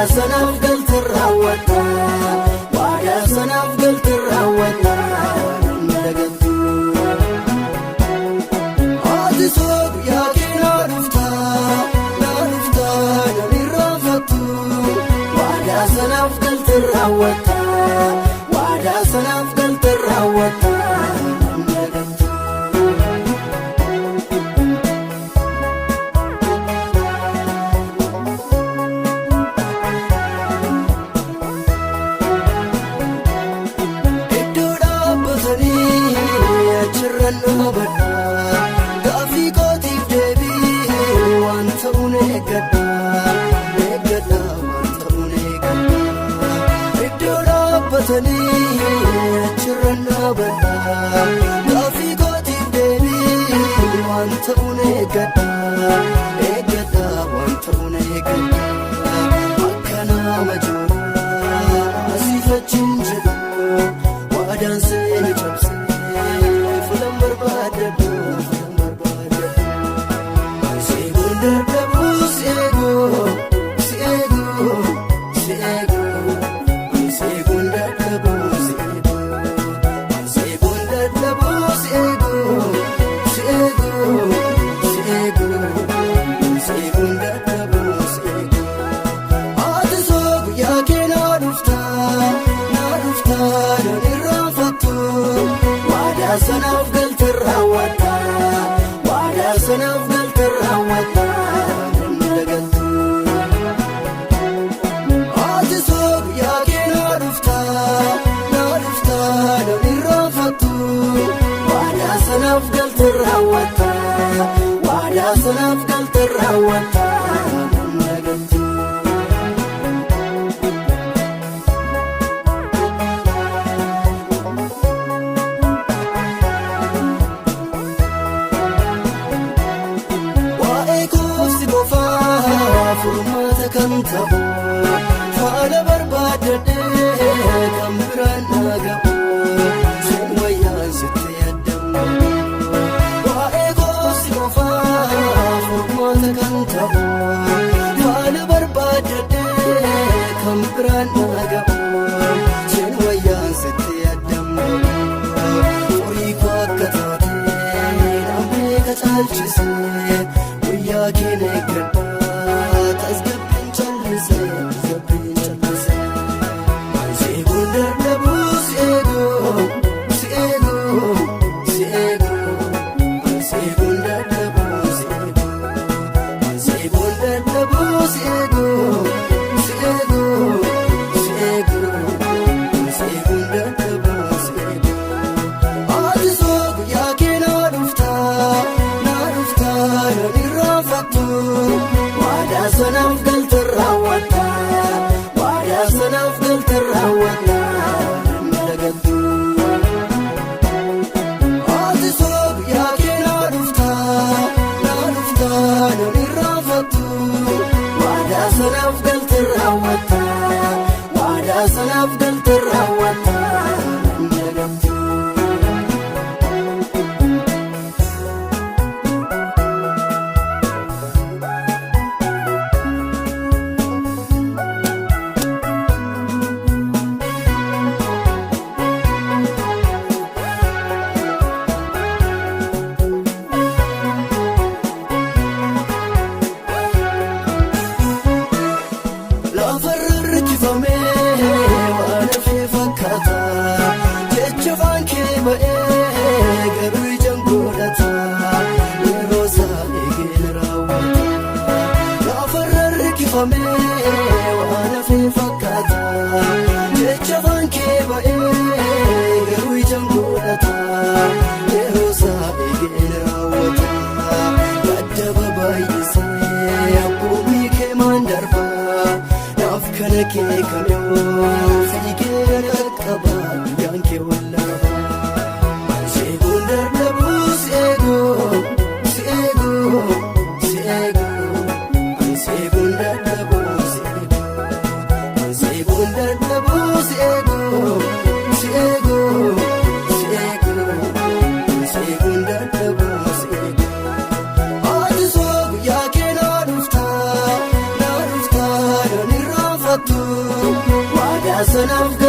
Waadaa sanaaf galte raawwatta. Waadaa sanaaf galte raawwatta. Nan dagattu. Ati soo guyyaa kee naa dhufta, naa dhufta, nan irraanfattu. Waadaa sanaaf galte raawwatta. Waadaa sanaaf galte raawwatta. Nan dagattu. Iddoo dhaabbatanii achirran dhaabadha. Gaaffii kootiif deebii waan ta'uun eeggadha. Eeggadha, waan ta'uun eeggadha. Iddoo dhaabbatanii achirran dhaabadha. Gaaffii kootiif deebii waan ta'uun eeggadha. Eeggadha, waan ta'uun eeggadha. Akka nama jooraa asiifachiin jedhu. Waadaan seeni cabsee fuulan barbaadadhu, fuulan barbaadadhu. Seeguun dadhabuu si eeguu, si eeguu, si eeguu. Seeguun dadhabuu si eeguu. Seeguun dadhabuu si eeguu, si eeguu, si eeguu. Seeguun dadhabuu si eeguu. Ati soo guyyaa kee naa dhufta, naa dhufta, nan irraanfattu. Waadaa sanaaf galte raawwatta. Waadaa sanaaf galte raawwatta. Nan dagattu. Ati soo guyyaa kee naa dhufta, naa dhufta, nan irraanfattu. Waadaa sanaaf galte raawwatta. Waadaa sanaaf galte raawwatta. Nan dagattu. Waa'ee koofsi qofaa furmaata kan ta'u, faana barbaadadhee kan biraan na ga'u, sun wayyaan sitti addamu. Waa'ee koofsi qofaa furmaata kan ta'u, faana barbaadadhee kan biraan na ga'u, sun wayyaan sitti addamu. Horii koo akka taate namni ka caalchisee, guyyaa kee eeggadha, tasgabbiin callisee, tasgabbiin callisee. Seeguun dadhabuu si eeguu, si eeguu, si eeguu. Seeguun dadhabuu si eeguu. Seeguun dadhabuu si eeguu, si eeguu, si eeguu. Seeguun dadhabuu si eeguu. Ati soo guyyaa kee naa dhufta, naa dhufta, nan irraanfattu. Waadaa sanaaf galte raawwatta. Waadaa sanaaf galte raawwatta. Nan dagattu. Ati soo guyyaa kee naa dhufta, naa dhufta, nan irraanfattu. Waadaa sanaaf galte raawwatta. Waadaa sanaaf galte raawwatta. Nan dagattu. Lafarra harkifamee waan hafee fakkaata. Jecha afaan kee ba'ee garuu ijaan godhata. Yeroo isaa eegeen raawwata. Lafarra harkifamee waan hafee fakkaata. Jecha afaan kee ba'ee garuu ijaan godhata. Yeroo isaa eegeen raawwata. Gaddaba baay'isee abboomii kee maan darba. Naaf kana kee kamuu fiigee qaqqaba, guyyaan kee wallaaba. Seeguun dadhabuu si eeguu, si eeguu, si eeguu. Seeguun dadhabuu si eeguu. Seeguun dadhabuu si eeguu, si eeguu, si eeguu. Seeguun dadhabuu si eeguu. Ati soo guyyaa kee naa dhufta, naa dhufta, nan Kakattu waadaa sanaaf.